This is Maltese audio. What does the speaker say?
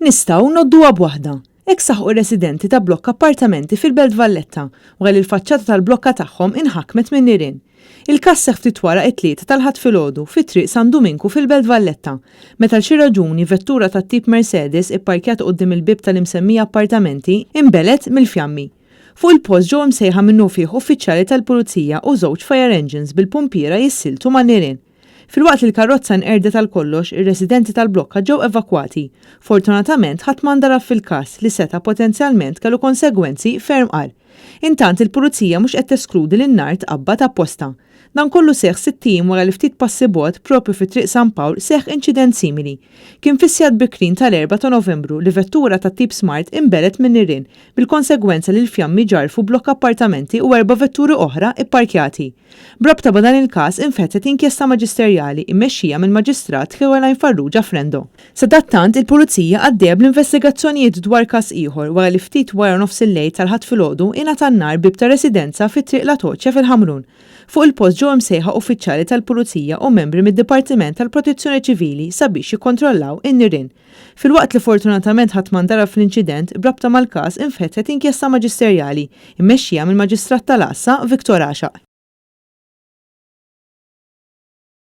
Nistgħu ngħodduha b'waħda. Hekk saħqu residenti ta' blokka appartamenti fil-Belt Valletta wara li l-faċċata tal-blokka tagħhom inħakmet minn nirien. Il-każ seħħ ftit wara t-Tlieta tal-Ħadd filgħodu fi Triq San Duminku fil-Belt Valletta, meta għal xi raġuni vettura tat-tip Mercedes ipparkjata quddiem il-bieb tal-imsemmija appartamenti inbelgħet mill-fjammi. Fuq il-post ġew imsejħa minnufih uffiċjali tal-Pulizija u żewġ fire engines bil-pumpiera jissieltu man-nirien. Filwaqt li l-karozza nqerdet għal kollox, ir-residenti tal-blokka ġew evakwati. Fortunatament ħadd ma ndarab fil-każ li seta' potenzjalment kellu konsegwenzi ferm agħar. Intant il-Pulizija mhux qed teskludi li n-nar tqabbad apposta. Dan kollu seħħ sitt ijiem wara li ftit passi bogħod, propju fi Triq San Pawl, seħħ inċident simili. Kien fis-sigħat bikrin tal-Erbgħa ta' Novembru li vettura tat-tip Smart inbelgħet min-nirien, bil-konsegwenza li l-fjammi ġarrfu blokka appartamenti u erba' vetturi oħra ipparkjati. B'rabta ma' dan il-każ infetħet inkjesta maġisterjali mmexxija mill-Maġistrat Caroline Farrugia Frendo. Sadattant, il-Pulizija għaddejja bl-investigazzjonijiet dwar każ ieħor wara li ftit wara nofsillejl tal-Ħadd filgħodu ingħata n-nar bieb ta' residenza fi Triq Latoċja fil-Ħamrun. Fuq il-post ġew imsejħa uffiċjali tal-Pulizija u membri mid-Dipartiment tal-Protezzjoni Ċivili sabiex jikkontrollaw in-nirien. Filwaqt li fortunatament ħadd ma ndarab fl-inċident, b'rabta mal-każ infetħet inkjesta maġisterjali, immexxija mill-Maġistrat tal-Għassa, Victor Għaxaq.